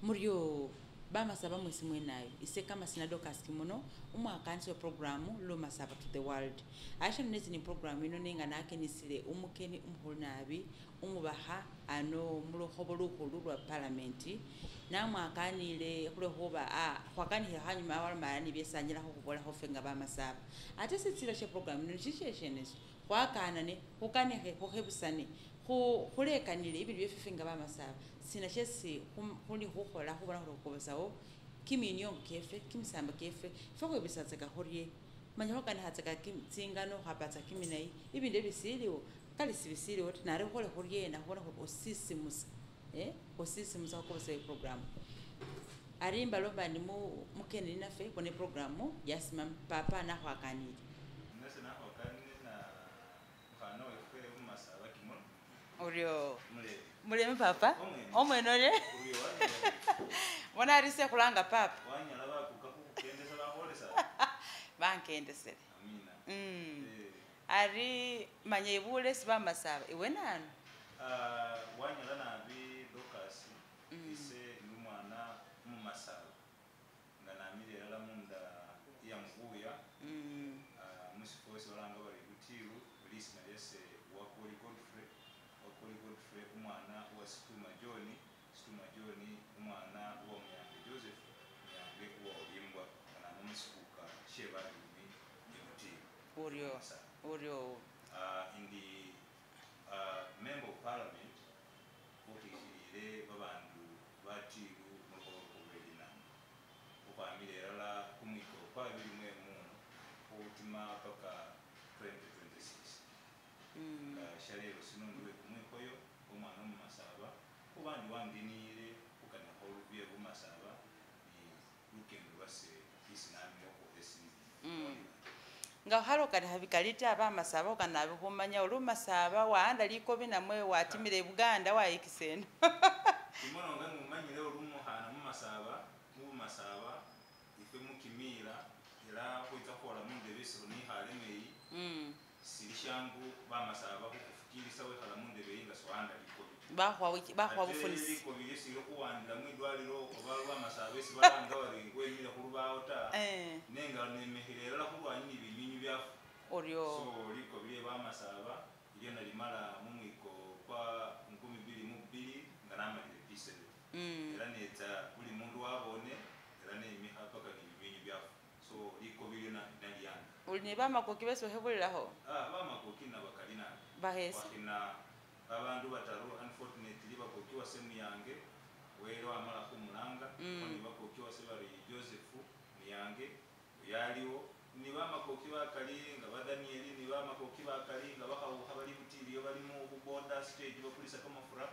Muryo bamasaba mwesi mwenayo ise kama sina Dorcas Kimono umwakanisi wa programu Lumasaba to the world. Aisha nezi ni programu ino nenga nakenisile umukeni umukhulu nabi umubakha ano mulukhobo lukhulu lwa parliament namwakanile khulwekhuba khwakanikhile khanyuma walomala nibyesanyala khukhubolakho ffe nga bamasaba. Ate sitsila she programu ino shishesheneso khwakanane khukanikhe khukhebusane khulekanile ibindu byeffe nga bamasaba sina shesi khuli khukhola khubona khuri khukobosawo kiminyongo kyeffe kimisamba kyeffe ffe khwibisatsaka khurye manya khwakanikhatsaka tsingano khwapatsa kiminayi ibindu ebisiliwo kali sibisiliwo ta nari khukhole khuryena khubona khuri osisimusa osisimusa khukobosa eprogramu. Ari mbalomba ndi mukeni naffe bona eprogramu yasimama papa nakhwakanile. Nase nakhwakanile na mukhana wefwe mumasaba Kimono. Oryo. Muleme. Muleme papa. Omwene. Omwene orye. Oryo wanyala. Bona ari se khulanga papa. Wanyala bakuka khukendesa bakholesa. Bankendesele. Amina. Ari manya ibule sibamasaba iwe nanu? Wanyala nabi Dorcas. Ise ndi umwana mumasaba. Nga namile elala munda ya Mubuya. Musifo esi balanga bari Butiru, lisina lyase Wakoli Godfrey. Wakoli Godfrey umwana wa Situma John, Situma John umwana wa Muyange Joseph, Muyange wa Olimbwa. Nga nama musikuka shebalimi e Butiru. Uryo. Uryo. Indi member of parliament ukhikhilile babandu batiru mulukhobo lwelina ukhwamile elala kumwiko kwa 20 khutima paka 2026. Shalelo sino ndiwe kumwikhoyo omwana omumasaba khubandi wandinile khukanikho bye bumasaba ni lukendo lwase isi namile khukhwesi. Nga khalokana bikali ta bamasaba okanabi khumanya uli umasaba waanda likobi namwe watimile Buganda wayikisa eno. Kimono nga ngumanyile uli umukhana mumasaba, mubumasaba ifwe mukimila ela khwitsa khwola mundebe esi khunikhale meyi. Sili shangu bamasaba khukhufukilisa wekhala mundebe eyi nga siwanda likobi. Bakhwa bufunisi. Likobi lyesi likhuwandila mwidwalilo oba bamasaba esi balanga bari wemile khulubawo ta. Nenga nemekhile elala khulwanyi ni binywinywi byafu. Oryo. So likobi lye bamasaba ilyo nalimala mumwiko kwa 2002 nga namalile P7. Era netsa buli mundu wabone era nemikha paka ni binywinywi byafu. So likobi lyo naliyanda. Uli ni bamakoki besi okhebulilakho? Bamakoki nabakali nabi. Bakhesa. Wakhina babandu bataru unfortunately bakoki wase Muyange wele wamala khumulanga. Ni bakoki wase bari Joseph Muyange yaliwo ni bamakoki bakali nga ba Daniel ni bamakoki bakali nga bakhawukha bali butiliyo bali mu khuboda stage bakulisa kamafura.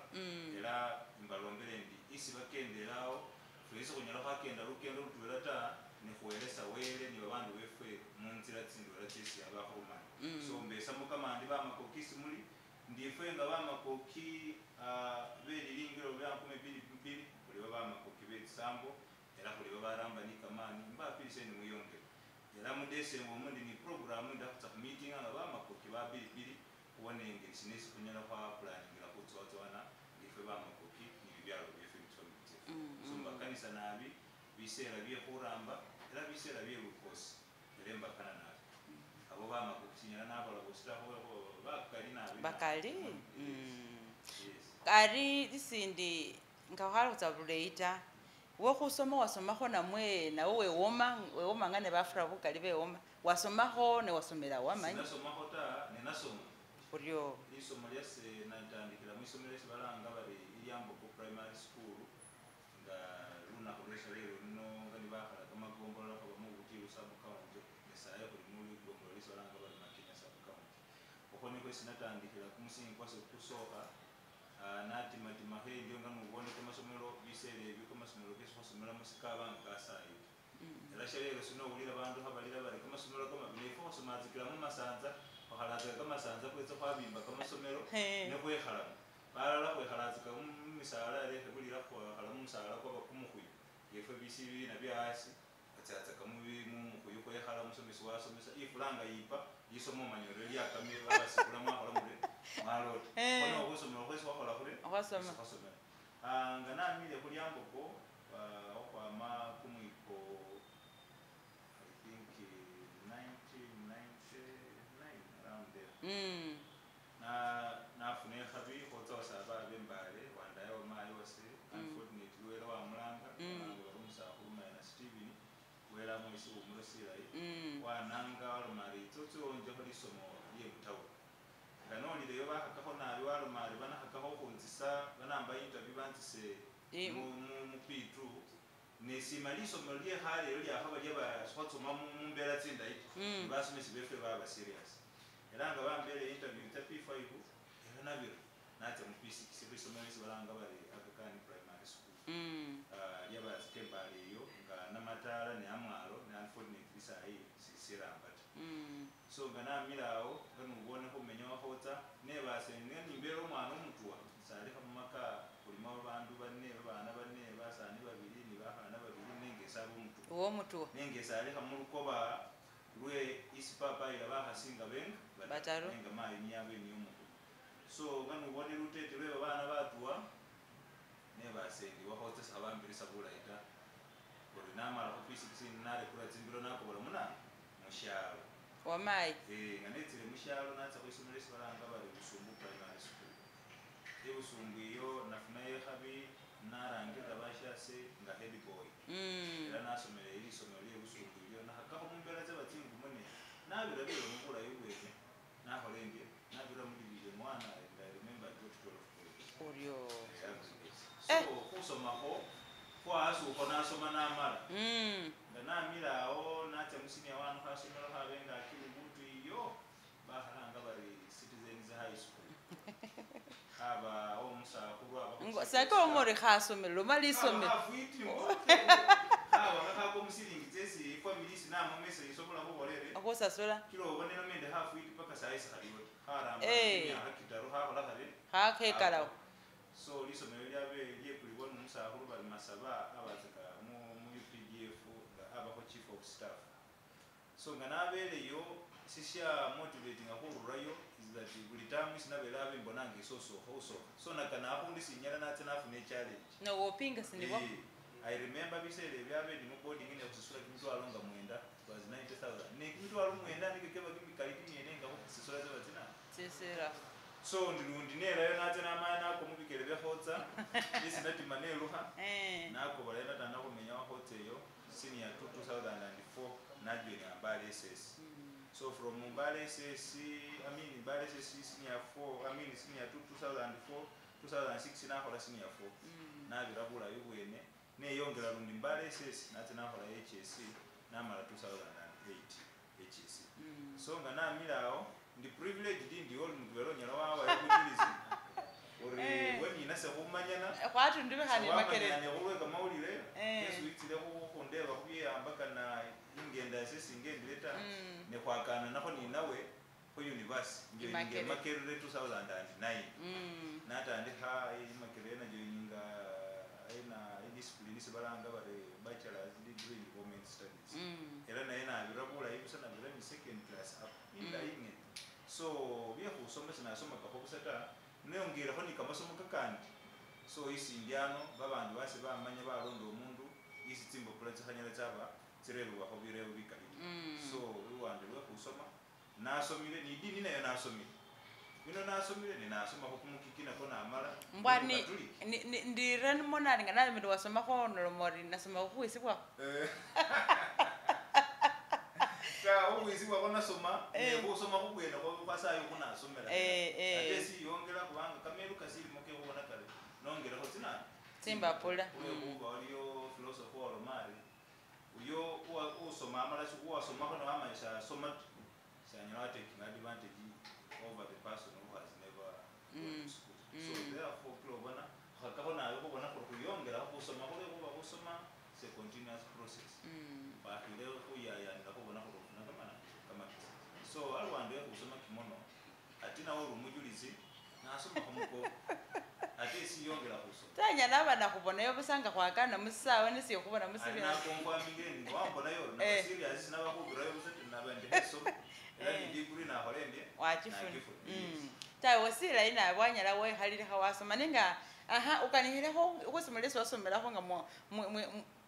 Era mbalombele ndi isi bakendelawo fwesi khunyala khwakenda lukendo lutwela ta nikhuwelesa wele ni babandu befwe munzila tsindwela tsesi abakhurumana. So mbesamo kamandi bamakoki isi muli ndifwe nga bamakoki belilingilo bya 2002 khuli bamakoki betsisambo era khuli babaramba ni kamani mbapilise ni mwiyongele. Era mudesemba omundi ni programu ndakhutsa khumeetinga nga bamakoki ba bilibili khubona engeli sinesi khunyala khwapulaningira khutsowatsowana ngifwe bamakoki ni bibyalo byefwe bitsomi tsefe. So mbakanisa nabi bisela bye khuramba era bisela bye lukosi era mbakana nabi. Abo bamakoki sinyala nabala bosi ta bakali nabi. Bakali? Yes. Ari lisindi nga khwalotsa buleyi ta wekhusoma wasomakho namwe nawe wewoma, wewoma nga ne bafura bukali bewoma wasomakho ne wasomela wamanya. Sinasomakho ta nenasoma. Uryo. Lisomo lyase natandikila mwisomelo lyesi balanga bari Ilyambogo Primary School nga lunakhu lwesha lelo luno nga nibakhala kamagombolola khaba mubutiru sub county nesaye khuli muligombolola lyesi balanga bari Makenya sub county. Okhwo nikhwo esi natandikila kumusingi kwase kusokha. Natimatima khendio nga nubone kamasomelo bisele ebyo kamasomelo kesi khwasomelamo sikabanga kasayi. Era shalelo sino owulila bandu khabalila bari kamasomelo kamabi nefwe khwasomatsikila mumasanza khwakhalatsika kamasanza khwetsa khwabimba kamasomelo nekhwekhalamo. Balala khwekhalatsika mumisala era ekhebulila khwakhala mumusala kwaba kumukhuyu. Efwe bisibina bya asi batsatsaka mumukhuyu khwekhala omusomesi wasomesa ifula nga yipa lisomo omanya ori lyakamile babasikula mwakhola mure. Mwalota. Eh. Kono khusomela khwesi khwakhola khuri? Khwasoma. Khwesi khwasomela. Nga namile khulyamboko khukhwama kumwiko I think 1999 around there. Nafuna ikhabi khotsa wasaba bembale wandaye wamayi wase unfortunately wele wamulanga walanga bari omusakhulu mayana Steven wele amwesi wumuro silayi wananga waloma ari tsotso wonjekho lisomo lye butawuni nga nolileyo bakhakakho nabi waloma ari banakhakakho khunzisa banamba interview banzise mu P2 nesima lisomelo lyekhale elyo lyakhaba lyaba khwatsoma mumbela tsindayi basomesi befwe baba serious era nga bambele interview tsa P5 era nabira natsa mu P6 khisomelo esi balanga bari Aga Khan Primary School lyabatsika embale eyo nga namatala ne amwalo ne unfortunately sayi sisiramba ta. So nga namile awo nga nubone khumenya wakhotsa nebase nimbele omwana omutuwa salekha mumaka khulimo babandu bane babana bane basani babili ni bakhana babili nengesa abe omutuwa. Uwo omutuwa. Nengesa alekha mulukoba lwe isi papa ila bakhasi nga benga bataru nenga mayi niye abe niye omukhulu. So nga nubone lutete lwe babana batuwa nebasendi wakhotsa sekhabambirisa bulayi ta ori namala khu P6 narekura tsimbilo nakobola muna mushalo. Wamayi. Nga netsile mushalo natsa khwisomelo esi balanga bari Busumbu Primary School. Ebusumbu iyo nafunayo ikhabi narangirira bashase nga head boy. Era nasomele lisomelo lye Busumbu ilyo nakhakakho mumbela tsaba tsingumo ne nabira bilomo bulayi bwene nakhola endye nabira mu division 1 and I remember I got 12 points. Oryo. So khusomakho khwasukho nasoma namala. Nga namila awo natsa mu senior 1 khasomelo khabe nga akili butu iyo bakhalanga bari Citizens High School. Khaba omusakhulu aba Saka omori khasomelo loma lisomelo. Khafwiti mbo. Khaba khakwa musilingi tsesi family sinamo mese isobola khukholere. Khusasula. Kilo obonelo mende khafwiti paka sayi sikhaliwo ta. Kharamba emyaka kitaru khakhola khari. Khakhekalawo. So lisomelo lyabe lyekulibwa nomusakhulu bari Masaba abatsika mu UPDF nga abakho chief of staff. So nga nabeleyo sisya motivating khururayo is that buli tamu sinabele abe mbonanga isosokha usokha. So nakana akhundi sinyala natsa nafuna challenge. No wopinga sinibwa. I remember bisele byabe ndi mu boarding ne khusisula kimitwalo nga mwenda it was 90,000. Ne kimitwalo mwenda niko keba kimikali kimyene nga khusisula tsaba tsina. Tsisira. So ndilundi nerayo natsa namaya nako mubikele byakhotsa isi natima nelukha nakobola natanda khumenya wakhotsa eyo senior 2 2004 najoina Mbale SS. So from Mbale SS, I mean Mbale SS senior 4, I mean senior 2 2004, 2006 nakhola senior 4. Nabira bulayi bwene neyongela lundi Mbale SS natsa nakhola HSC namala 2008 HSC. So nga namila awo ndi privilege ndi oli mutwela onyala wawa yabujulizi ori wenina sekhumanyana khwatundubikhane makerere wamanyane khulwe kamawulire yesu witsile khundeba khubyeyambakana ingenda yase singendile ta nekhwakana nakho ninawe khu university njoininga Makerere 2009 natandikha Makerere najoininga ena discipline sibalanga bari bachelor's degree in women's studies. Era naye nabira bulayi busa nabira ni second class up indayi ingene. So byekhusoma sinasomakakho busa ta neyongelekho ni kamasomo kakandi. So isindyano babandu base bamanya balonda omundu isi tsimbapula tsikhanyala tsaba tsirebwakho birebo bikali. So luwande lwekhusoma nasomile ni dini nayo nasomile bino nasomile nenasomakho kumukiki nako namala. Mbwa ndire nimonali nga nalomile wasomakho nolomori nasoma khukhwisibwakho. Ta khukhwisibwakho nasoma nekhusoma khubwene khwasayi khunasomela. Ate siyongela khubanga kamelu kasilimo kekhubona kari nongelekho tsinani tsimbapula. Khulwekhuba waliyo philosopher walomari uyo usoma amala uwasomakho nowamanya sasoma sanyala wataking advantage over the person who has never gone to school. So therefore khulobona khakakho nawe khubona khuri khuyongela khusoma khulwekhuba khusoma it's a continuous process. Bakhile khuyayanila khubona khuri ofuna kamana kamakesi. So aluwande khusoma kimono ate nawe ori omujulizi nasomakho muko ate siyongela khusoma. Tanyala aba nakhubonayo busa nga khwakana musisawa nesikhubona musibira. Nakonkwamile ndi wambonayo naba serious nabakhubirayo busa naba ndi khusoma. Era ni degree nakhola endye wachifuna. Tawe silayi nabi wanyala wekhalilekha wasoma nenga aha ukanikhilekho khwisomelo lyesi wasomelakho nga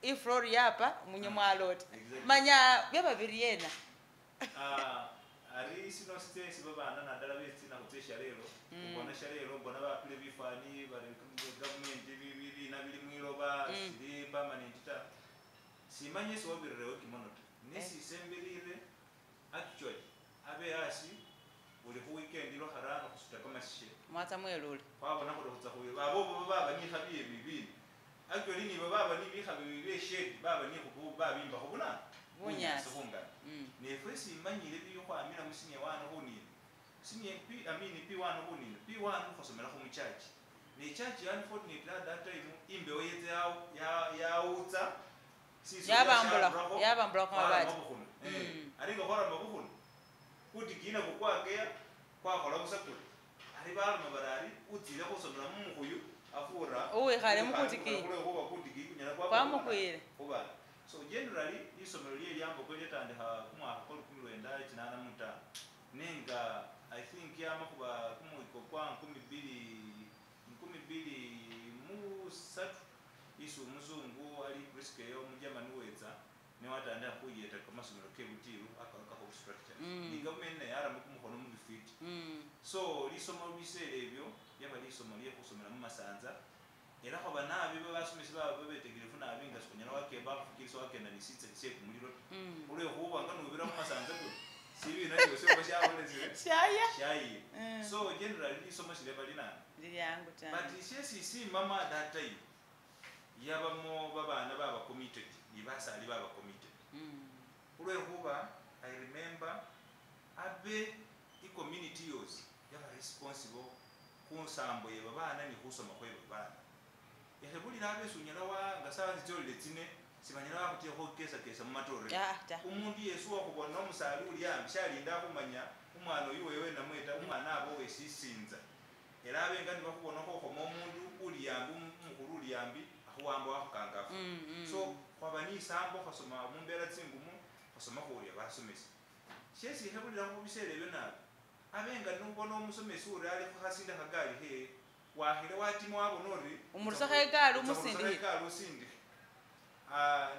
iflor yapa munye mwalota. Exactly. Manya byaba biriena. Ari sino sitesi babana nadala betsina khutsa eshalelo, ubona shalelo mbona bapile bifani bari gavumenti bibina bili mwiloba sili permanent ta. Simanye esi wabirirewo kimono ta, nesisembelile actually abe asi buli khu weekend lwakharano khusuta kamasishe. Mwatsa mwelule. Khwabona khuri khutsa khubi abobo baba nikhabi bibina actually nibo baba nibikhabi bibeshedi baba nikhubu babimbakho buna Bunyasi. khungaki. Nefwe simanyile bikhwamila musenior one khunina senior P, I mean P1 khunina P1 khusomelakho muchurch ne church unfortunately at that time imbewo yetse yautsa siso. Yabambulakho yabambulakho kamabati. Bukhuna ari nga khwarama bukhuna kutikina kukwakeya kwakhola busa kuri ari baloma bari ari utsile khusomela mumukhuyu afura. Uwikhale mukutikiyi. Khuba kutikiyi kunyala Kwamukhwile. Khubana. So generally lisomelo lye Lyambogo lyatandikha kumwakha kwa 1985, nenga I think yama khuba kumwiko kwa 2003 isi umuzungu ali Briskeyo omugermany wetsa newatandikha khuyeta kamasomelo kebutiru akarakakho structure. Ni government naye yaramo kumukhono mubifiti. So lisomo bisele ebyo lyaba lisomo lyekhusomela mumasanza, era khwaba nabi babasomesi baba babetekelefu nabi nga sikhunyala wakemba khufukilisa wakenda nisitsa syekumulilo khulwekhuba nga nobira mumasanza kuri sibina syosi oba syakholesele Shaya. shayile. So generally lisomo silyaba linani Lilyangu ta. but syesi simama at that time yabamo babana baba committed ni basali baba committed khulwekhuba I remember abe i-community yosi yaba responsible khunsambo ye babana ni khusoma khwe babana. Ekhebulila abe sunyala wa nga sawa sitsolile tsine sibanyala bakhutia khukesa kesa mumatore. Ah, ta. Umundu yesi wakhubona omusali uli ambi shalinda khumanya umwana oyu wewe namweta umwana abo wesisinza era abe nga nibakhubona khokhoma omundu uli ambi umukhulu uli ambi akhuwamba wakhukangafu. So khwaba nisambo khwasoma mumbera tsingumu khwasoma khurya basomesi shesi khebulilakho khubisela ebyo nabi abe nga nubona omusomesi uri ali khukhasinda khagali khe wakhile watima wabona ori Umurusakho egali Utsa khurusakho umusindikhe. egali usindikhe.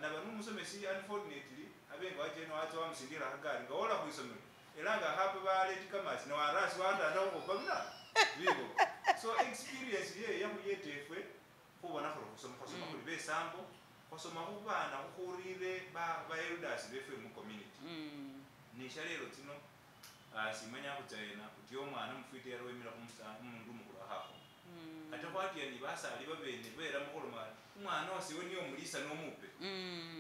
Naba numusomesi unfortunately abe nga wachene watsa wamusindikha khagali nga wola khwisomelo era nga khapa baleti kamasi newarasi watanda khukhupa bina bibo. So experience ye yakhuyeta efwe khubona khuri khusoma khwasoma khuli besambo khwasoma khubana khukhurire ba elders befwe mu community. Nishalelo tsino simanya khutsa ena utya omwana mufwiti yari wemile khumundu umukhulu akhakho ate khwatya ni basali babene beramo khuloma umwana wasiwe niyo omulisa nomupe.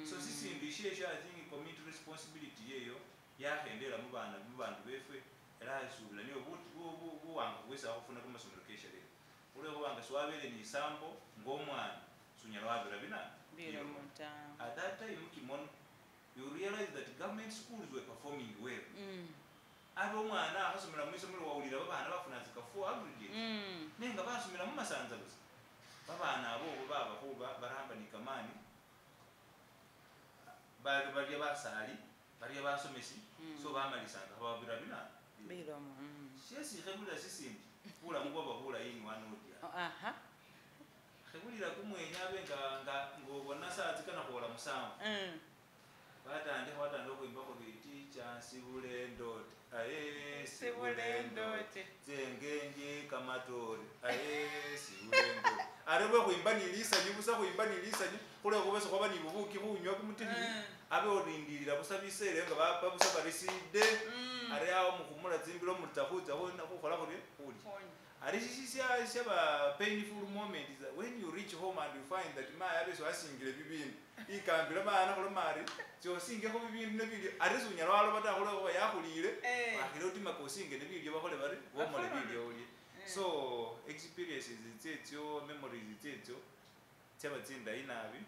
So sisindu ishesho I think community responsibility yeyo yakhendela mubana mubandu befwe era isubila niyo buwangafu bwesi akhufuna kamasomelo keshalelo khulwekhubanga siwabele nisambo ngomwana sunyala wabira bina Bilomo ta. At that time kimono you realize that government schools were performing well. Abe omwana akhasomela mwisomelo wawulila babana bafuna zika 4 aggregate nenga basomela mumasanza busa babana abo baba khuba baramba ni kamani bali balya basali balya basomesi. So bamalisanga babira bina Bilomo. Shesi khebulila sisindi bulamu bwaba bulayi ni wanodya. Oh, aha. Khebulila kumwenya abe nga nga ngobona saa tsikana khola 7. Batandikha watandika khwimba khuri teacher sibule ndote aye Sibule ndote. tsengenje kamatore aye sibule ndote ari bwe khwimba ni lisanyu busa khwimba ni lisanyu khulwekhuba sikhwaba ni bubuki khunywa kumutikhini abe orindilila busa bisele nga bapa busa bariside ari awo mukhumula tsimbilo mutsa khutsa khukhola khuri khulya ari shaba painful moment is that when you reach home and you find that maya abe swasingile bibindu ikambila bana khuloma ari syosingekho bibindu nebilyo ari sunyala waloba ta khulwekhuba yakhulile wakhile otima kosinge nebilyo bakhole bari bomole bilyo olye. So experiences tsetyo memories tsetyo tsyaba tsindayi nabi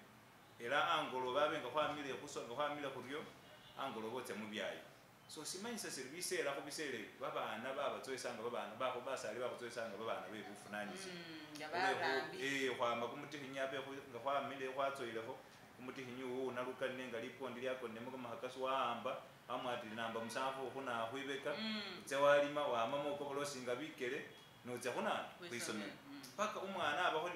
era angoloba abe nga khwamile khusonga khwamile khuryo angoloba otsa mubyayo. So simanyisa siri bisela khubisele babana babatsoesanga babana bakho basali bakhutswesanga babana bebufunanisi. Nga barambi. Khwama kumutikhinyi abe nga khwamile khwatsoyilekho kumutikhinyi uwu nalukanile nga lipondi lyakonemo kamakhakasi wahamba. Wamwatile namba 7 khuna khwibeka, otsa walima wamamo ukobola osinga bikele notsa khuna khwisomelo. Paka umwana abakho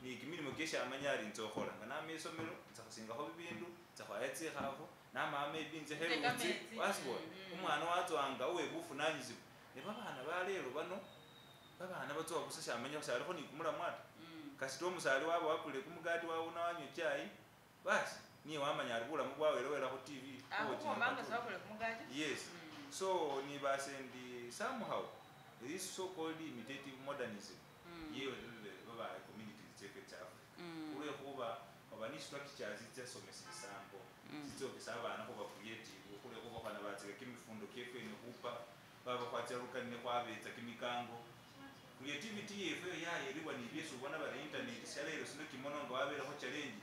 ni kimilimo kyesi amanya ari ntsa khukhola nga nama isomelo ntsa khusingakho bibindu, ntsa khwaya tsikhafu, namama maybe nzekho elutsi wasibona. Umwana watsowanga uwe bufunanyisibwa. Ne babana balelo bano, babana batsowa busa shamanya shalikho ni kumulamwa ta. Kasita omusali waba wakulile kumukati wawuna wanywa chai, basi niye wamanya ari bulamu bwawele wela khu TV. Yes. So nibasendi somehow this so called imitative modernism yewerere baba communities tsefe tsa Africa. Khulwekhuba oba ni structures tsasomesa isambo tsitsokesa abana khuba creative, khulwekhuba khwana batsika kimifundo kyefwe ne khupa baba khwatsa lukani khwabetsa kimikango. Creativity yefwe yayeriwa ni byesi ubona bari internet shalelo sino kimono nga wabelekho challenge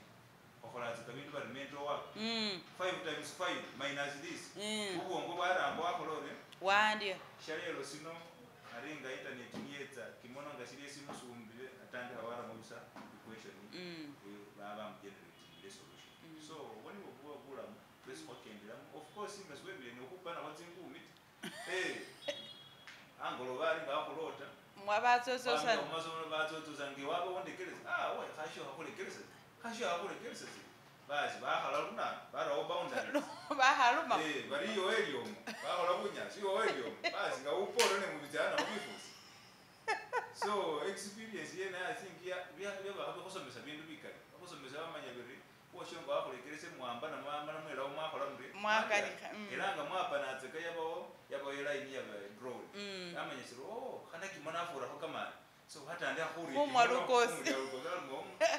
okholatsika bindu bari mental work 5 times 5 minus this ubwongo bwaramba wakholore wandio shalelo sino aringa internet niyetsa kimono nga shili simusumbile atandikha waramubisa equation baba mugenerating the solution. So wali bwo bulamu bwesi khwakendelamo. Of course nga siwebile nokhupana khwa tsingumi angolo bali bakhulota mwabatsotsosa masomo batsotsosa nge waba wondekelesa we khasho khakhulekelesa khasho khakhulekelesa basi bakhala luna barawo boundary bakhaluma bari iyo elyomo bakhola bunyasi iyo elyomo basi nga upolo ne mubitsana khubifusi. So experience yena I think byabakhusomesa bindu bikali bakhusomesa bamanya biri woshonga wakhulekelese mwamba na mwamba na mwelawo mwakhola muri mwakanika era nga mwapanatseka yabawo line yaba drawn yamanya siro khana kimona afurakho kamani. So hatandikha khurya khumwa lukosi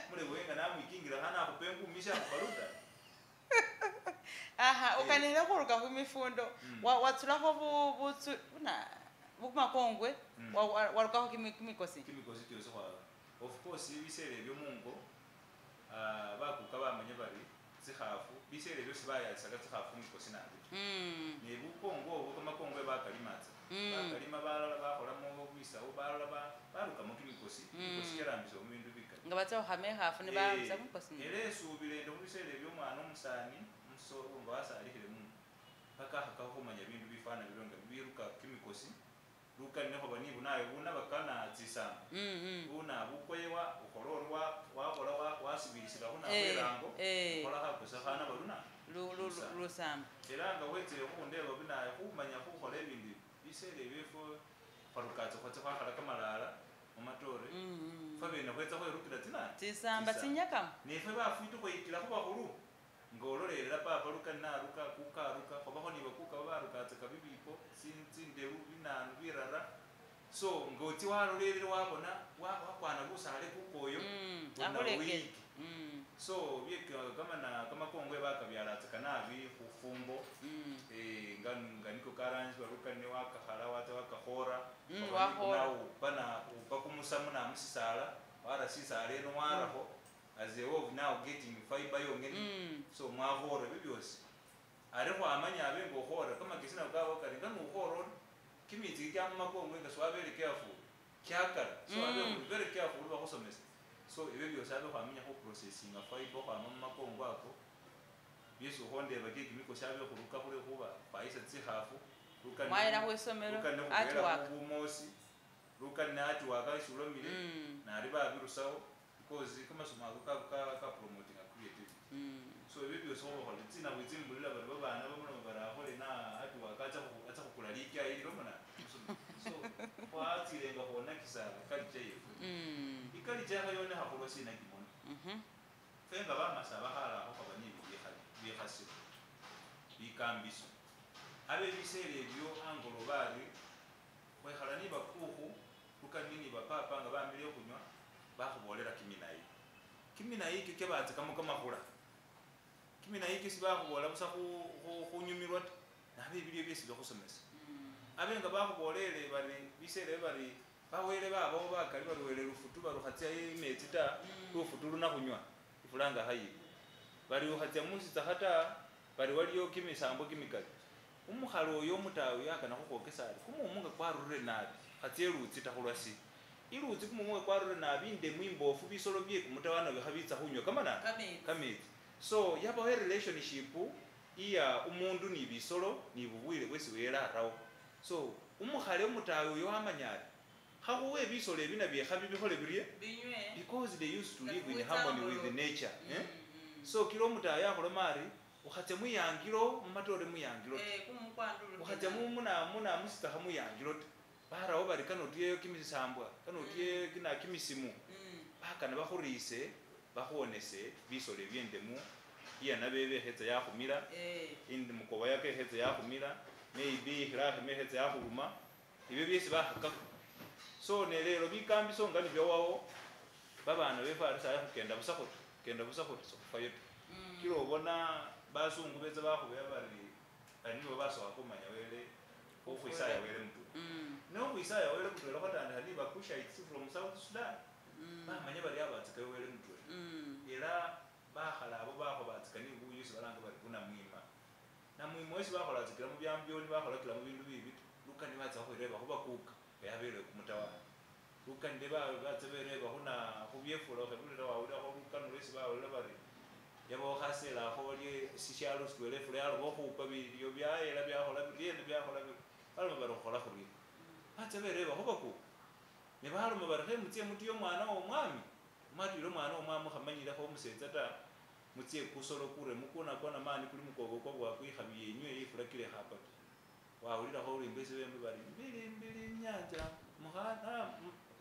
mulewenga namwikingira khana akhupa engumisha akhupaluta. Aha, ukanele khuruka khumifundo watsulakho butsu na bumakongwe warukakho kimikosi kimikosi kyosi khwa. Of course bisele ebyo mungo bakuka bamanya bari tsikhafu bisele ebyo sibayalisaka tsikhafu mikosi nabi. Ne bukongo obwo kamakongwe bakalimatsa bakalima balala bakholamo bisawu balala barukamo kimikosi mikosi kyarambisa mubindu bikali nga batsa khukhama ekhafu ne barambisa mikosi. Era esubile ende khubisele ebyo omwana omusani nga wasalikhile muno paka akhakakho khumanya bindu bifana biryo nga biruka kimikosi lukani nekhoba nibunayo bunabakana tsisamba buna bukoyewa ukhola ori wakhola wasibilisila khuna khwerango ukhola khakosa khana baluna lusamba. Era nga wetsele khundeba binayo khumanya khukhola ebindu bisele byefwe khwarukatsa khwatsa khwakhala kamalala mumatore fwabene khwetsa khwerukila tsisamba tsinyakamo nefwe bafwiti khweyikila khubakhulu ngololela papa lukani naruka kuka aruka khobakho nibakuka babarukatsaka bibipo tsinderu binanu birara. So ngotsi walolelele wabona wakwana busale kukoyo akhulekele. So byeka kama na kamakongwe bakabyalatsaka nabi khufumbo nga niko karanjwa lukani wakakhala watsa wakakhora bana upa kumusamu namusisala wara sisala eno warakho as a way of now getting fiber yongene. So mwakhora bibyosi ari khwamanya abe ngokhora kamakesi nako kaba kari nga nukhora kimitsi kya mumakongwe nga siwabele careful kyakala. So abe very careful bakhusomesa. So ebyo byosi abe khwamanya khu processing fiber khwama mumakongwe ako byesi ukhondeba ke kimikosi abe khuruka khule khuba khwayisa tsikhafu mwayela khwisomelo atiwaka bumosi lukani atiwaka isulomile nari babirusawo because kamasomo ako ka promoting creativity. So ebyo byosi khubakhola tsina bwitsimbulila bari babana bamuloma barakhole na atiwaka atsa khukula likyayi lilomona. So khwatsilenga khwonakisa culture yefwe. Iculture khayonekha khulwa sina kimono. Fenga bamasa bakhalakho khaba nibikhasilo bikambiso abe bisele ebyo angolo bari khwekhala nibakukhu lukani nibapapa nga bamile khunywa bakhubolela kiminayi kiminayi ikyo kyabatsikamo kamakhula kiminayi ikyo sibakhubola busa khunyumirwa ta nabe bilyo byesi bikhusomesa abe nga bakhubolele bari bisele bari bawele babawo bakali bari wele lufutu barukhatsya imetsi ta lufutu lunakhunywa ifulanga khayikwa bari ukhatsya musitsakha ta bari waliyo kimisambo kimikali umukhali oyo omutawe yakana khukhwokesa ari kumumu nga kwarurire nabi khatsya elutsi ta khulwasi ilutsi kumumu kwarure nabi indemu imbofu bisolo bye kumutawana bikhabitsa khunywa kamana kametsi. So yabawo relationship Iya umundu ni bisolo ni bubwile bwesi wele arawo. So umukhale umutayi uyo wamanya ari khakhuwe bisolo ebi nabyekha bibikhole birye, Binywe. Because they used to live in Nga harmony with kuwitsanga nature, eh? So kila omutayi akhuloma ari ukhatsa mwiyangilo mumatore mwiyangilo ta, Kumukwandulu. ukhatsa muna muna musitsakha mwiyangilo ta, barawo bari kano otyeyo kimisambwa, kano otyeyo kina kimisimu, bakana bakhurise bakhuwonese bisolo ebyendemu iyana bebe khetsa yakhumila, indi mukoba yake khetsa yakhumila, maybe ikhilakhima khetsa yakhuluma, ebyo byesi bakhakakho. So nelelo bikambiso nga nibyawawo, babana befwe ari sayi khukenda busa khuti, kenda busa khuti sikhufayo ta. Kila obona basungu betsa bakhubeya bari bari nibo basokha khumanya wele khukhwisaya wele mutwela. Ne khukhwisaya wele mutwela khwatandikha ni bakushites from South Sudan. Bamanya bari abatsikayo wele mutwela. Ela bakhala abo bakhobatsika ni buyu esi balanga bari bunamwima. Namwima wesi bakholatsikila mubyambyoni bakholakila mubindu bibi ta. Lukani batsa khukhwireba khubakuka yabele kumutawana. Lukani batsa bereba khuna khubyefula okhebulila wawulilakho lukano lwesi bawulila bari yabawo khasela kholye sishalo sitwela efula yaloba khupa bilyo byayela byakhola biryena byakhola biri. Baloma bari khukhola khurye. Batsa bereba khubakuka. Ne baloma bari khemutsie mutye omwana womwami. Mwatwile omwana womwami mukhamanyilekho omusetsa ta. Mutsie kusolo kure mukuna kona mani kuli mukobo kwa bwakwikhabi yenywe ifula kile khapa ta. Wawulilakho olwimbo esi bemba bari mbili mbili nyanja mukhana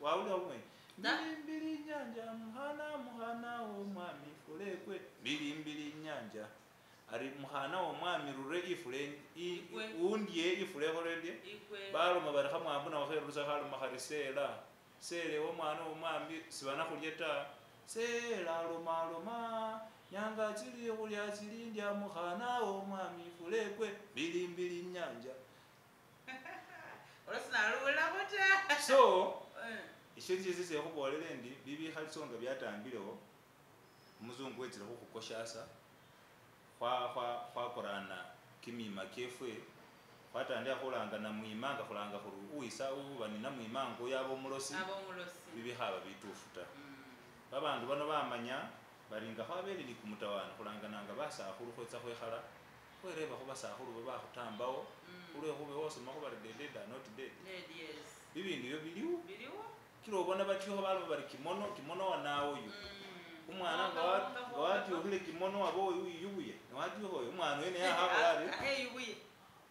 wawulilakho mwene. Mbili mbili nyanja mukhana mukhana womwami ifula ekwe. Mbili mbili nyanja ari mukhana womwami rure ifula undye ifula ekhole ndye. Baloma bari khamwambu nakho kherusa khaloma khari sela sele womwana womwami sibanakhulya ta. Sela loma loma nyanga tsili khulya tsilindya mukhana womwami ifula ekwe mbili mbili nyanja. So esyo nisyo ese khukhubolele endi bibikhaliso nga byatambilewo umuzungu wetsile khukhukoshasa khwakorana kimima kyefwe khwatandikha khulanga namwima nga khulanga khuri uwisa uba ni namwima ngo yaba omulosi bibikhaba bitufu ta. Babandu bano bamanya bari nga khwabele ni kumutawana khulangananga basakhulu khwetsa khwekhala khwereba khubasakhulu babakhutambawo khulwekhuba wosomakho bari the dead are not dead. Bibindu ebyo biliwo kila obona batyukha baloma bari kimono kimono wanawoyu umwana nga watyukhile kimono waba wiyubuye newatyukha oyo umwana wene yakhakhola ari.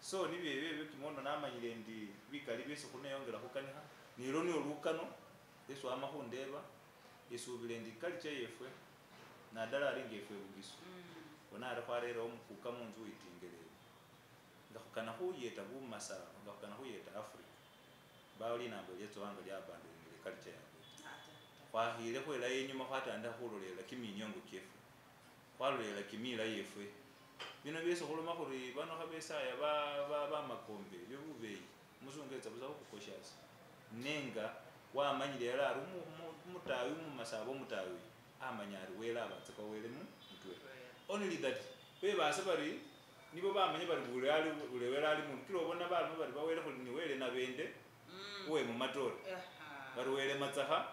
So nibyo ebyo ebyo kimono namanyile ndi bikali byesi khuneyongela khukanikha nilo nio lukano esi wama khundeba esubile ndi culture yefwe nadala ari ngefwe Bugisu bona ari khwarerewo omukuka munzu witingelele nga khukana khuyeta bumasa nga khukana khuyeta Africa bawo linambo lyetsowanga lyabandonile culture yabwe. Khwakhile khwelayo enyuma khwatandikha khulolela kiminyongo kyefwe khwalolela kimila yefwe bino byesi khuloma khuri bano khabesaya bamakombe byo bubeyi umuzungu etsa busa khukhukoshasa nenga wamanyile ela ari umutayi umumasaba omutayi amanya ari wele abatsaka wele mutwela. Only that bebasa bari nibo bamanya bari buli ali buli wele ali mundu kila obona baloma bari bawele khuli ni wele nabende uwe mumatore bari wele matsakha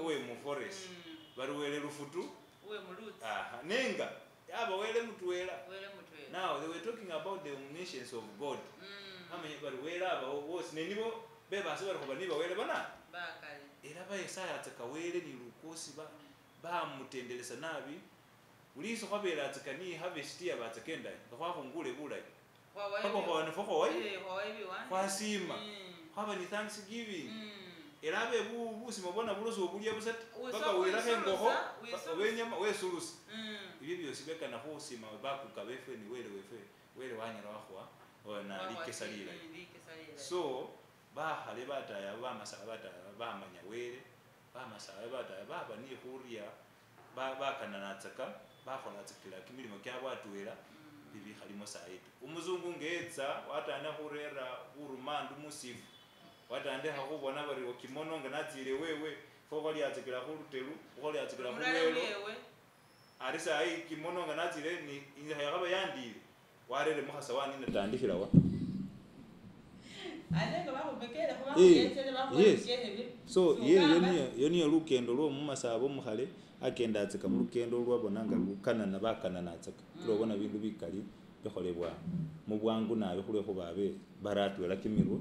uwe mu forest bari wele lufutu uwe mulutsi nenga yaba wele mutwela. Now they were talking about the omniscience of God. Amanya bari wele aba wosi ne nibo bebasa bari khuba niba wele bana bakali era bayesayatsaka wele ni lukosi bamutendelesa nabi uliso khwabelatsaka ni harvest yabatsaka endayi nga khwakhungule bulayi khwasima khwaba ni thanksgiving era abe busima bwana bulosi obulya busa paka wilakho engokho obenyama wesulusa ebyo byosi bekana khusima bakuka befwe ni wele wefwe wele wanyala wakhuwa na likesa lilayi. So bakhale bataya bamasaba bataya bamanya wele bamasaba bataya baba ni khurya bakananatsaka bakholatsikila kimilimo kyabwe atwela bibikhalimo sayi ta. Umuzungu ngetsa watandikha khurera burumandu musifu watandikha khubona bari kimono nga natsile wewe fokholiatsikila khulutelu okholiatsikila khulwelo ari sayi kimono nga natsile ni yakhaba yandile warere mukhasa wanina tandikhilawa. Yes. So iyo niyo lukendo lwo mumasaba omukhale akendatsika mulukendo lwabona nga lukanana bakananatsaka kila obona bindu bikali Bikholebwa mubwangu nabi khulwekhuba abe bara atwela kimirwe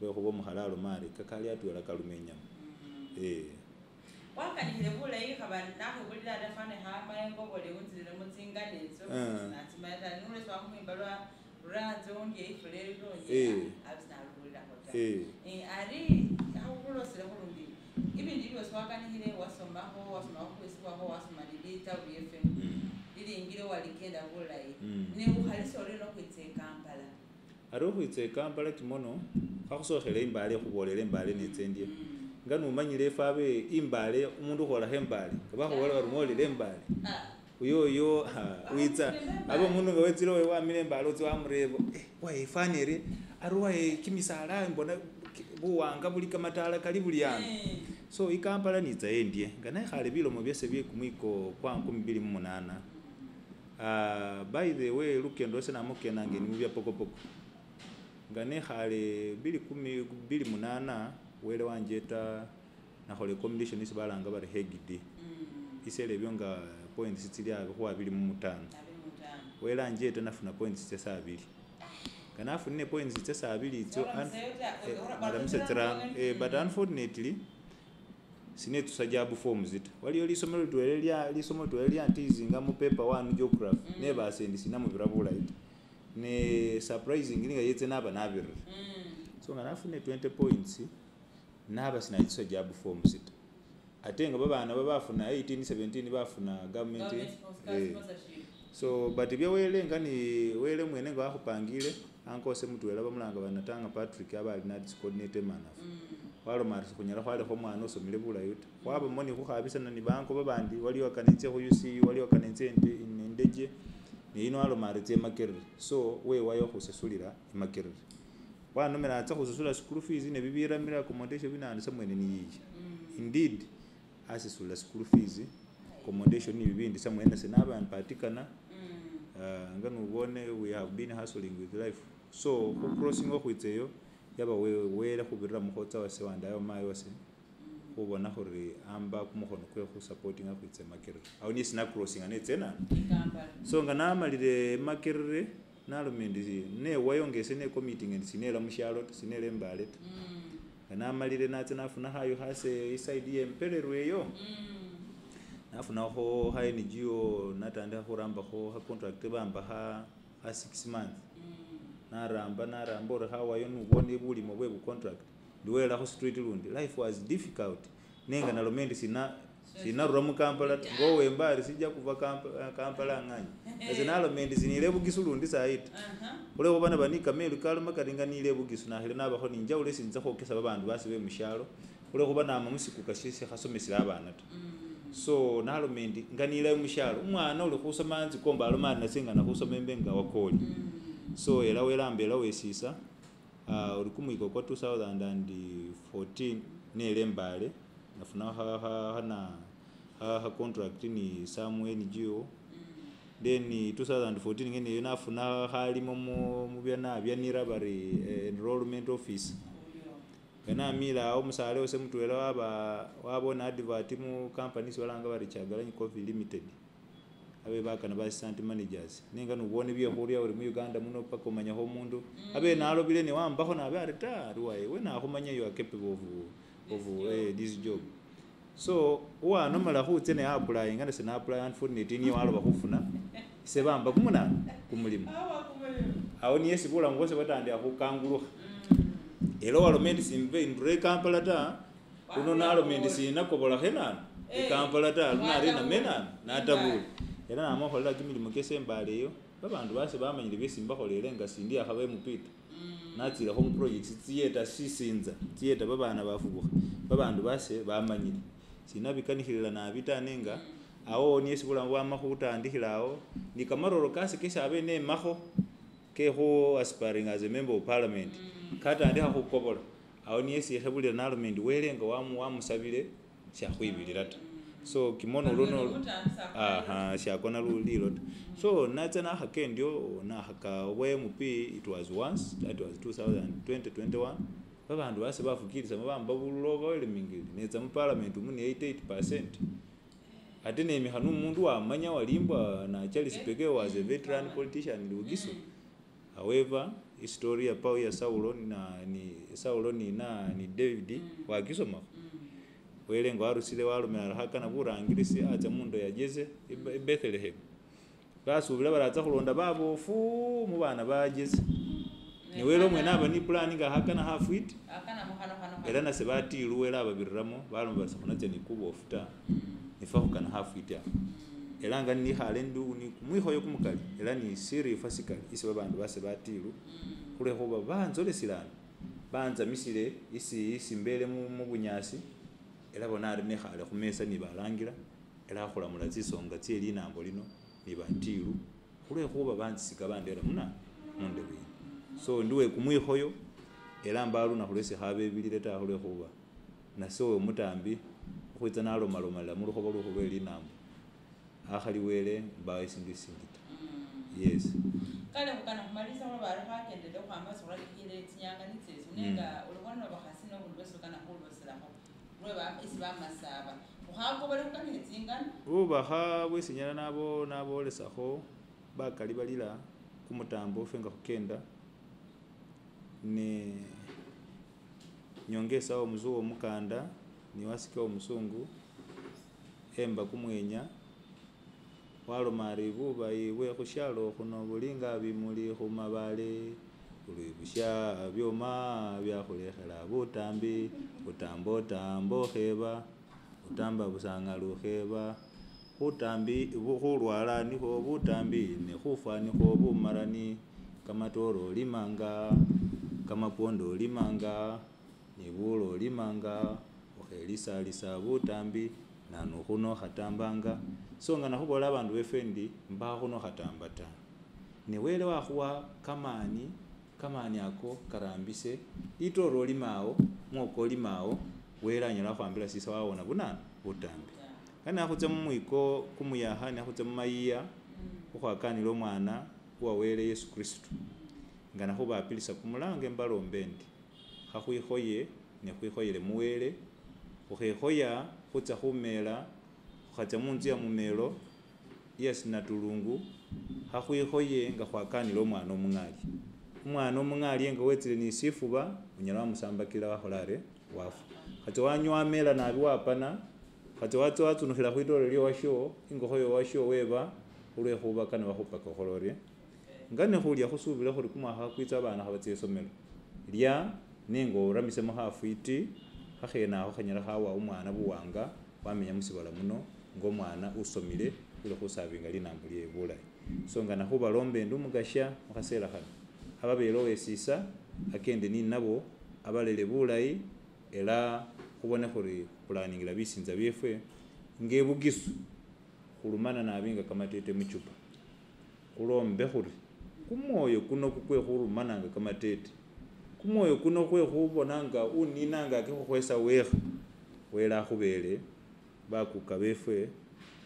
lwekhuba omukhala aloma ari kakali atwela kaluma enyama. Wakanikhile bulayi khaba nakhwibulila ata fana khamayengo boli unzililemo tsingano etso natsimanya ta nulesi wakhumwimba lwa ruranze undye ifula ilonye abi sinaluwulilakho ta. Ari khakhulosele khulundi ibindu byosi wakanikhile wasomakho wasomakho wasoma lilitabu lyefwe lilingile walikenda bulayi ne ukhalisa oriena okhwitsa ekampala? Ari okhwitsa ekampala kimono khakhusokhele imbale ekhubolele imbale netsa endye nga nomanyile efwe abe imbale omundu ukholakho embale nga bakhubolela bari mwolile embale uyoyo witsa abe omundu nga wetsile wamile embale otsa wamureba waye ifwana erie ari waye kimisala mbona buwanga buli kamatala kali buli ano. So ikampala nitsa endye nga nekhale bilomo byase bye kumwiko kwa 2008. By the way, lukendo ese nama khukenanga ni mubya pokopoko nga nekhale 2008 wele wanjeta nakhola ecombination isi balanga bari hegd bisela ebyo nga points tsili abi khu 25. Wele anjeta nafuna points tsyase 20 nga nafunile points tsyase 20 itsyo naramise tsirano, but unfortunately sinetsusa job forms ta. Waliyo lisomelo litwela lisomo litwela lyantizinga mu paper 1 geography nebasa endi sinamubira bulayi ta ne surprisingly nga yetse naba nabirire. So nga nafunile 20 points naba sinayitsusa job forms ta ate nga babana babafuna 18 17 bafuna government. So but byawele nga ni wele mwene nga wakhupangile ankose mutwela bamulanga banatanga Patrick aba ali NAADS coordinator emanafu waloma ari sikhunyala khwalekha omwana osomile bulayi ta khwabamo ni khukhabisana ni banko babandi waliwo akanetse khu UCU waliwo akanetse endeje neino aloma ari tsa emakerere so wewayo khusasulila emakerere wanomela atsa khusasula school fees ne bibiramira accommodation binandu samwene niyiye. Indeed asisula school fees, accommodation ni bibindi samwene senaba mpatikana. Nga nubone we have been hustling with life so khucrossing okhwitsa eyo yaba wele khubirira mukhotsa wase wandayo mayi wase khubona khuri amba kumukhono kwe khusupportinga khwitsa emakerere awo niye sinacrossinga netsa enano. So nga namalile emakerere naloma endi newayo nga ese necommitting endi sinela mushialo ta sinela embale ta nga namalile natsa nafuna khayu khase eside ye empererwa eyo nafunakho kha NGO natandikha khurambakho kha contract bamba kha 6 months naramba ori khawayo nubone bulimo bwe bucontract ndiwela khu street lundi. Life was difficult nenga naloma endi sinarura mukampala ta ngowemba ari sija kuva Kampala ng'anye ese naloma endi sinile bugisu lundi sayi ta khulwekhuba naba ni kamelu kaloma kari nga nile bugisu nakhile nabakho ninjawulo esi nitsa khwokesa babandu base bemushalo khulwekhuba nama musikuka shesi khasomesele abana ta. So naloma endi nga nilayo mushalo umwana uli khusoma antsikomba aloma ari nase ngana khusoma embe nga wakoli. So ela welambela wesisa ori kumwiko kwa 2014 nele embale nafuna kha contract ni some NGO then 2014 ngeneyo nafuna khalimo mubyana byanira bari enrollment office nga namila awo omusale wase mutwela wabona advert mu company isi balanga bari Kyagalanyi Coffee Limited abe bakana ba assistant managers nenga nubone byekhurya ori mu Uganda muno paka omanyakho omundu abe nalobile newambakho nabe ari ta ari waye we nakhumanya you are capable of this job. So uwanomala khutsa ne applyinga nase na apply unfortunately niye waloba khufuna ise bamba kumunana kumulimo awo niye esi bulamu bwase bwatandikha khukangulukha ela waloma endi simbe ndure ekampala ta uno naloma endi sinakobolakho enano ekampala ta lunari namenano natabule ela nama khukholela kimilimo kyase embale eyo babandu base bamanyile byesi mbakholele nga sindi akhaba MP ta natsilekho muprojects tsiyeta sisinza tsiyeta babana bafubukha babandu base bamanyile sinabikanikhilila nabi ta nenga awo niye esi bulamu bwama khutandikhila awo ni kamaroro kase kesi abe nemakho kekhu aspiring as a member of parliament katandikha khukobola awo niye esi ikhebulila naloma endi wele nga wamusabile shakhwibilila ta. So kimono luno shakona lilo ta. So natsa nakhaka endyo nakhaka obwa MP it was once that was 2021 babandu base bafukilisamo bamba bululu overwhelmingly netsa mu parliament mu ni 88% Ate nemikha nomundu wamanya walimbwa na Charles Pekeo was a veteran politician in Bugisu. However, history ya pao ya Saulo na ni Saulo ni na ni David wakisomakho. Wele nga warusile walomela ari khakana burangilisi atsa mundo ya Jesse i Bethlehem. Basubila baratsa khulonda babofu mubana ba Jesse. Ne wele omwene aba ni plan nga khakana khafwiti era nase batilu wele ababiriramo baloma bari sekhunatsa ni kubofu ta nifwe khukana khafwiti akho. Era nga nikhale ndi ni kumwikhoyo kumukali era ni sirifwa sikali isi babandu base batilu khulwekhuba banzolesilana banzamisile isi isi mbele mubunyasi era bona ari nekhale khumesa nibalangila era khulamula tsisonga tsye linambo lino nibatilu khulwekhuba bansisika bandera muna mundebe yino. So ndi wekumwikhoyo era mbawo lunakhu lwesi khabebilile taa khulwekhuba nase omutambi khukhwitsa nalomalomalila mulukhobo lwe linambo akhali wele mbawo esindu sisindi ta. Yes. Kale khukana khumalisa khuloba ari khwakendele khukhwama sikhurakikhile tsinyanga nitseso nenga olikho nobakhasi nobundu bwesi okana khuloselakho isi bamasaba khukhakobole khukanile tsingano. Bubakha bwesi nyala nabolesakho bakali balila kumutambo ffe nga khukenda ne nyongesa wo mukanda ni wasika omusungu emba kumwenya waloma ari bubayi bwe khushalo khuno buli nga bimuli khumabale bulibusha byoma byakhulekhela butambi utamba otamba okheba utamba busanga lukheba khutambi khulwala nikhwo butambi ne khufwa nikhwo bumarani kamatore olimanga kamapwondo olimanga ni bulo olimanga ukhelisalisa butambi nanukhuno khatambanga. So nga nakhubolela abandu befwe ndi mbakho khuno khatamba ta ne wele wakhuwa kamani kamani ako karambise litore olimawo mwoko olimawo wele anyala wakhuambila sisa wawona bunanu butambi. Kana khutsa mumwiko kumuyakha nekhutsa mumayiya khukhwakanila omwana uwa wele Yesu Kristo nga nakhubapilisa kumulango embalombe endi khakhwikhoye nekhwikhoyele muwele khukhekhoya khutsa khumela khukhatsa munzu ya mumelo ya sinatulungu khakhwikhoye nga khwakanile omwana omung'ali. Omwana omung'ali nga wetsile ni sifuba onyala wamusambakila wakhola ari wafwa. Khatsa wanywa amela nabi wapana khatsa watsa watsunukhila khwitore lyowasho ingokho yowasho weba khulwekhuba kana bakhupaka okhola orye. Nga nekhulya khusubila khuri kumwakha kwitsa abana khabatsa esomelo lya nenga oramisemo khafwiti khakhenakho khanyala khawa omwana buwanga wamenya musibala muno nga omwana usomile uli khusavinga linambo lyewe bulayi. So nga nakhubalomba endi omukasya mukhasela khano ababele owesisa akende ninabo abalele bulayi ela khubone khuri khulaningila bisinza byefwe nga ebugisu khulumana nabi nga kamatete muchupa khulombe khuri kumwoyo kuno kukwe khurumananga kamatete kumwoyo kuno kwe khubonanga uninanga ake khukhwesa wekha wele akhubele bakuka befwe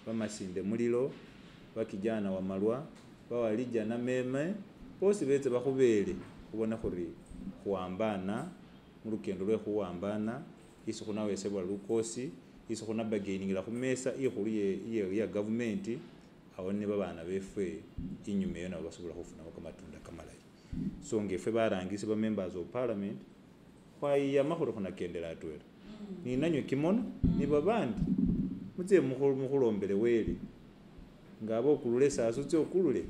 bamasinde mulilo bakijana wamalwa bawalija nameme bosi betsa bakhubele khubona khuri khuwambana mulukendo lwe khuwambana isi khunawesebwa lukosi isi khunabageningila khumesa ikhulu ya government awo ne babana befwe inyuma eyo nabo basobola khufunamo kamatunda kamalayi. So nga efwe barangisi ba members of parliament khwayiyama khuri khunakendela atwela ninanywe kimono ni babandi mutse mukhulombele wele nga aba okulule esasi otse okulule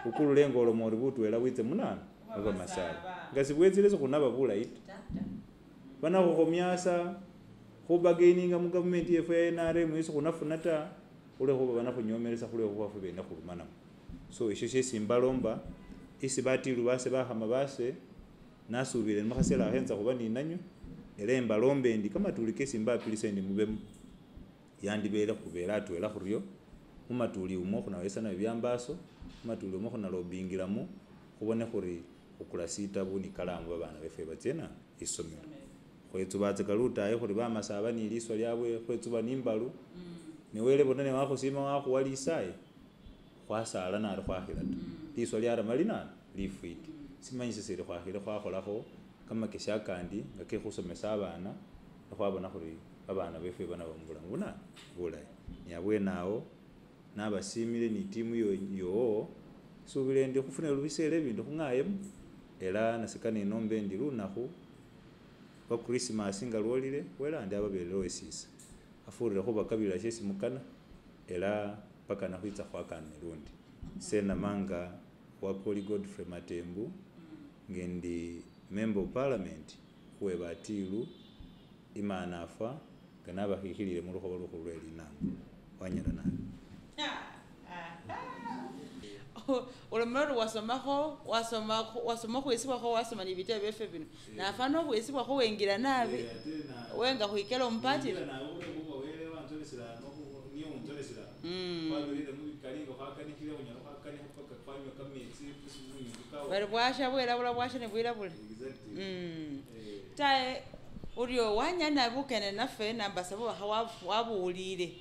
okulule nga oloma ori butwela bwitse munana mubamasaba nga sibwetsile sikhunaba bulayi ta banakhukhomyasa khubagaininga mugovernment yefwe ya NRM isi khunafuna ta khulwekhuba banakhunyomelesa khulwekhuba fwe bene khulumanamo. So esyo syesi mbalomba isi batilu base bakhama base nasubile mukhasela akho enza khuba ninanywe era embalomba endi kamatuli kesi mbapilisa endi mubemo yandibele khubele atwela khuryo mumatuli umwo khunawesana bibyambaso mumatuli umwo khunalobingilamo khubone khuri khukula sitabu ni kalamu babana befwe batse na isomelo. Khwetsubatsaka lutayi khuri bamasaba ni liswa lyabwe khwetsuba nimbalu newele bona newakhusima wakhuwa lisaye khwasala nari khwakhila ta liswa lyarama linana lifwiti simanyisa sili khwakhile khwakholakho kamakesi akandi nga kekhusomesa abana nekhwabona khuri babana befwe banaba mubulamu buna bulayi. Neabwene awo nabasimile ni timu yowo subila endi khufuna bisela bindi khungayemo ela nase kane enombe endi lunakhu lwa Christmas nga lwolile wele andi ababelewo esisa afurire khubakabilila shesi mukana ela paka nekhwitsa khwakane lundi. Senamanga Wakoli Godfrey Matembu ngendi member of parliament khuwe batilu imanafwa nga nabakhikhilile mulukhobo lukhulu lwe linambo wanyala nabi. Olomera wasomakho wasoma khwisibwakho wasoma ni bitabo byefe bino nafana okhwisibwakho wengila nabi wenga khwikela omupatiri bari bwasha bwelabula bwasha nebwilabula tae uryo wanyana bukene nafe nambasa bubakha wabuwulile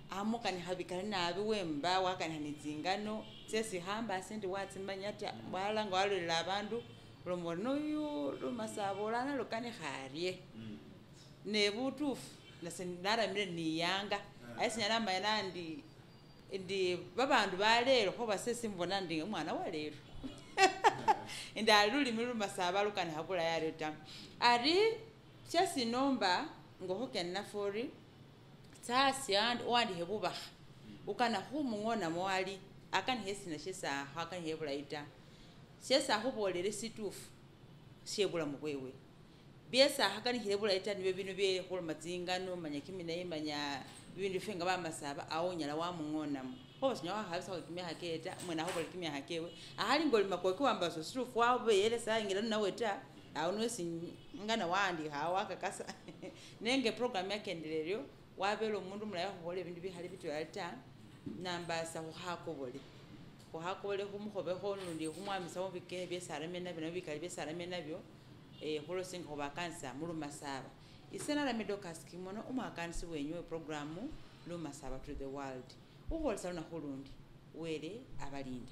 amukanikha bikali nabi wemba wakanikha ni tsingano tsesi khambasi ndi watsimanya ta walala nga walolela abandu oloma ori noyu lumasaba olana lukanikha arye ne butufu nase naramile niyanga aye sinyala namanya nandi ndi babandu balelo khoba sesi mbona ndi umwana walelo indi ali lulimi lumasaba lukanikha bulayi aryo ta ari shesi nomba ngokhukene nafe ori tsasi owandikhe bubakha ukana khumung'onamo ali akanikhe sina shesi akhanikhe bulayi ta shesi akhubolele situfu shebulamu bwewe byesi akhakanikhile bulayi ta nibyo bino bye khuloma tsingano manya kiminayi manya bibindu ffe nga bamasaba awo onyala wamung'onamo khoba sinyala wakhabisakho kimyakha kewe ta mwene akhubolela kimyakha kewe akhali ngoli makoki wambasa situfu wabeyele sayingila nawe ta awo niwesi ngana wawandikha awo wakakasa nenga eprogram yakendele eryo wabele omundu mulayi wakhubola ebindu bikhali bitwela ta nambasa khukhakobole khumukhobekho lundi khumwamisakho bikele byesi aramile nabyo nabyo bikali byesi aramile nabyo khulosinga khubakanisa mulumasaba ise narame Dorcas Kimono umwakanisi wenywe programu Lumasaba to the world ukhwolesa lunakhu lundi wele abalinde.